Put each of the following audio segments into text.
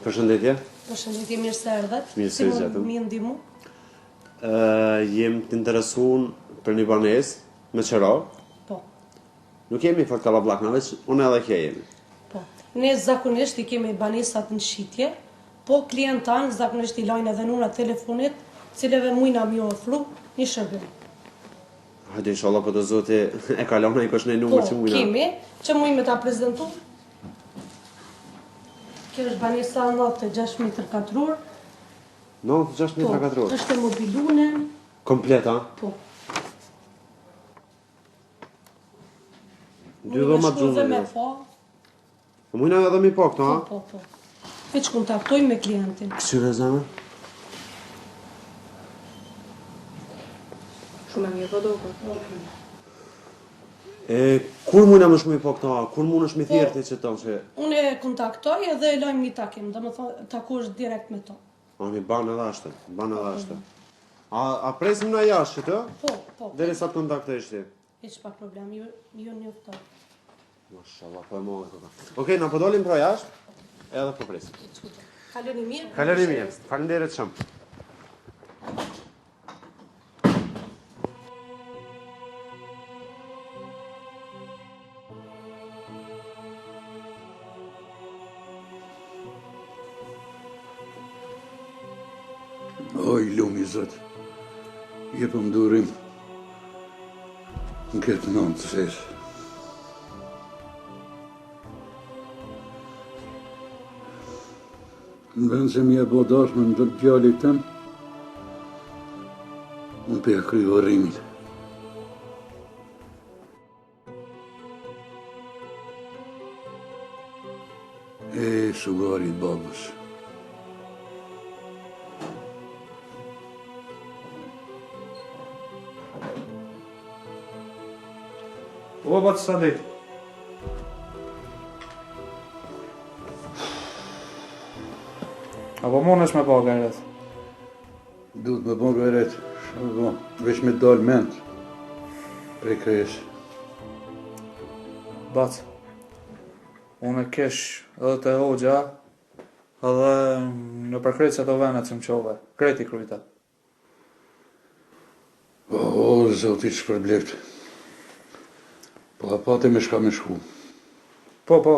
Përshëndetje. Përshëndetje, mirë se erdhët. Mirë se Si ju mund gjetëm. me ndihmu? Ë, jem të interesuar për një banesë me qera. Po. Nuk jemi fort kallabllak, na veç unë edhe kjo jemi. Po. Ne zakonisht i kemi banesat në shitje, po klientët tanë zakonisht i lajnë edhe numrat telefonit, cilëve mujna me ju ofru një shërbim. Hajde inshallah po do zoti e kalon ai kush në numër Po, që mujna. kemi, që mujmë me ta prezentu. Kjo është banesa 96 metër katror. 96 Po, metra katror. është e mobilune, Komplet, a? po. Dy dhoma shku dhe gjumë. me pa. Po mujna edhe mi pa këto, Po, a? po, po. Veç kontaktojmë me klientin. Kqyre zemër? Shumë e mirë po duket. E kur mujna më shumë i pa këto, a? Kur mundesh mi Po. thirrë ti që tonë që Unë e kontaktoj edhe e lajmë një takim, do më thonë takosh direkt me to. Ani ban edhe ashtu, ban edhe ashtu. A a presim na jashtë që të? Po, po. Derisa të kontaktojsh ti. Hiç pa problem, ju ju njoftoj. Mashallah, po e madhe këta. Okej, na po dalim pra jashtë, edhe po presim. Kaloni mirë. Kaloni mirë. Faleminderit shumë. Oj, lumi zot, jepëm durim në këtë natë të zezë. Në vend se me ia bo dasmën djalit tem, unë po ia kryj varrimin. E sugarit babës. O, bac Sadik. A po mundesh me bo gajret? Duhet me bo gajret, çka me bo, veç me dalë ment prej kresë. Bac, unë kesh edhe te hoxha, edhe nëpër krejt qato venet që më çove, krejt i kryta. O, zoti të shpërbleft. Po a pate me shka me shku? Po, po,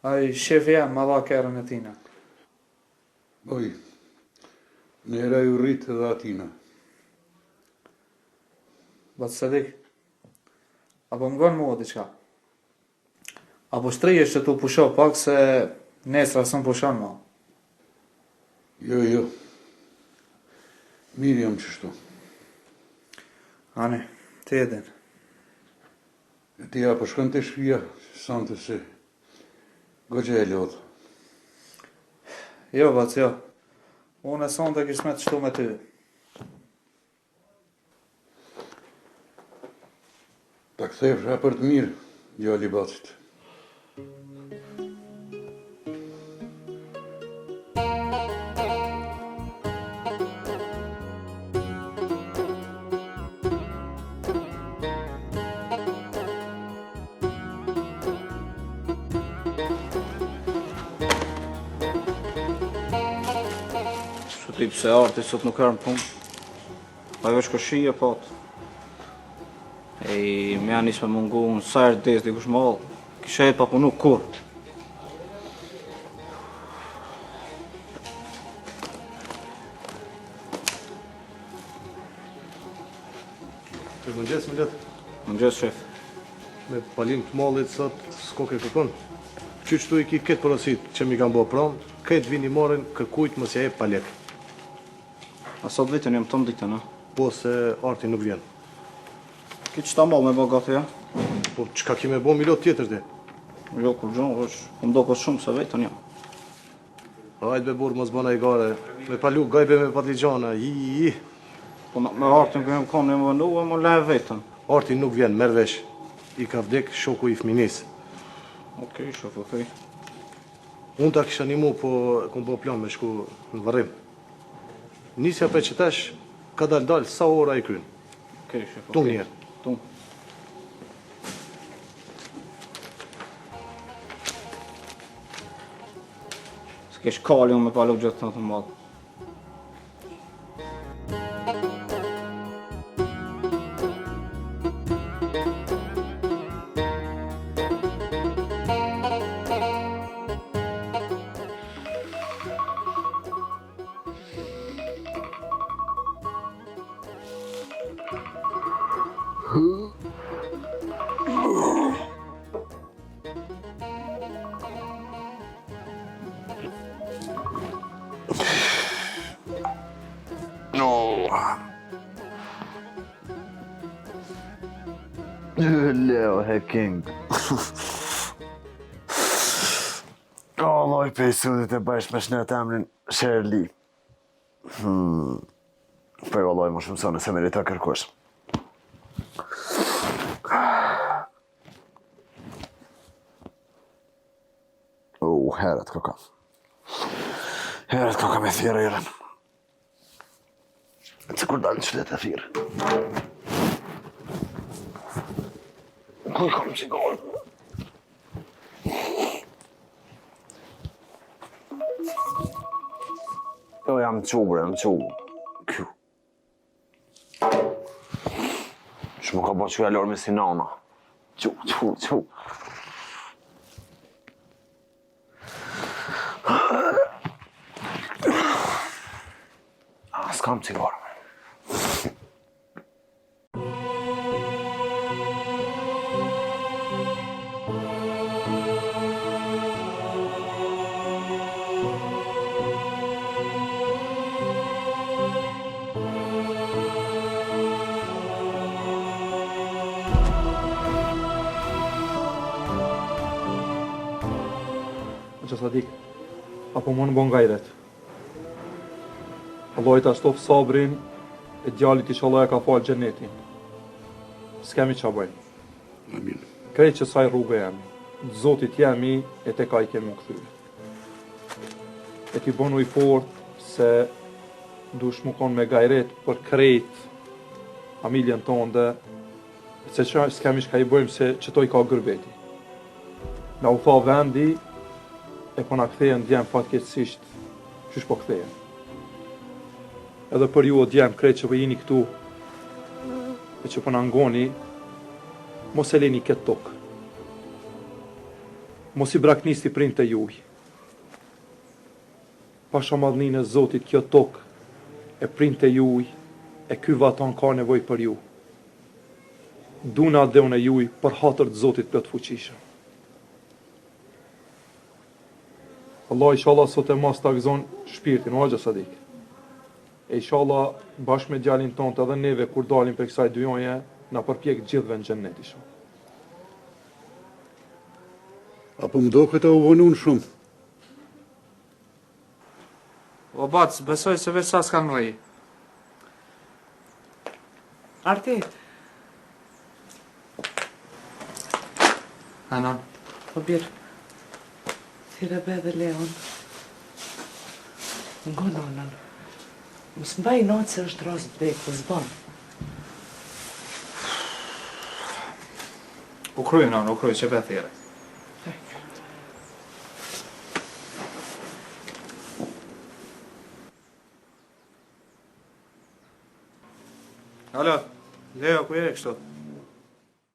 ai shefi jem ma dha kerrin e tina. Oj, nera ju rrit edhe atina. Bac Sadik, a po m'ngon mua diçka? A po shtrihesh qetu pusho pak se nesra s'më pushon ma. Jo, jo. Mirë jam qështu. Ani, ti e din. E ti a po shkon te shpia, sante se goxha je lodhë. Jo, bac, jo. Unë sonte kish met qëtu me ty. Ta kthefsha për të mirë, djali i bacit. Së pse arti sot nuk erdh në punë. Ajo është kërshi e pot. Ej, me ja nis me mungu, unë sa herë des dikush mall, kisha jetë pa punu kur. Mirëmëngjes, Milet. Mëngjes, shef. Me palim të mallit sot, s'koke kërkun. Qy qëtu i ki këtë porosit që mi kanë bo prom, këtë vini morin, kërkujt mos ja jep pa lek. A sot vitën, jam tonë ditën, a? Po se arti nuk vjen. Ki qëta mall me bo gati, a? Po çka ki me bo Milot tjetër ti? Jo, kurgjo, është, po m'doket shumë se vetën jam. Hajt be burr mos bona hajgare, me palu gajbe me patligjana, i i i. Po me artin ku jam konë, jam vënu, e më le vetën. Arti nuk vjen, merr vesh. I ka vdek shoku i fminis. Okej, shef, okej. Unë ta kisha nimu, po kom bo plan me shku në varrim. Nisja prej qëtash, ka dal dal, sa ora i kryn. Okej, shef, okej. Tung njerë. Tung. S'kesh kali unë me palu gjithë të të madhë. No. Leo Hacking. Oh, loj pej sudit e bëjsh me shnet emrin Shirley. Hmm. Po e vallaj më shumë se nëse merita kërkush. U, herët koka. Herët koka me thirrë erën. Se kur dalë në qytet e thirrë. Ku i kam cigare? Jo, jam qu, bre, jam qu. Kju. Që më ka bo që alarmi si nana. Qu, qu, qu. Ah, s'kam cigare. Hoxha Sadik, apo mon bon gajret. Allahu ta shtoft sabrin e djalit inshallah ja ka falë xhenetin. S'kemi ça bëjmë. Amin. Krejt qësaj rruge jemi. Të Zotit jemi e tek ai kemi u kthy. E ti bonu i fort se dush mu konë me gajret për krejt familjen tonde se që s'kemi çka i bëjmë se qëto i ka gurbeti. Na u tha vendi e po na kthehen djem fatkeqësisht qysh po kthehen. Edhe për ju o djem krejt që po jeni këtu e që po na ngoni, mos e leni këtë tokë. Mos i braknisni prindët e juj. Pasha madhninë e Zotit kjo tokë e prindët e juj e ky vatan ka nevojë për ju. Duna atdheun e juj për hatër të Zotit plotfuqishëm. Allah inshallah sot e mas ta gëzon shpirtin, o Hoxha Sadik. E inshallah bashkë me djalin tond edhe neve kur dalim prej kësaj dynjaje na përpjek gjithëve në xhennet inshallah. A po më doket a u vonun shumë? O bac, besoj se veç sa s'kanë rri. Arti. Anon. Po bir. Thirre be dhe Leon. Ngo nonën. Mos mbaj inat se është rast vdekje, s'bon. U kry, nonë, u kry, që pe thirre. Alo, Leo, ku je kështu?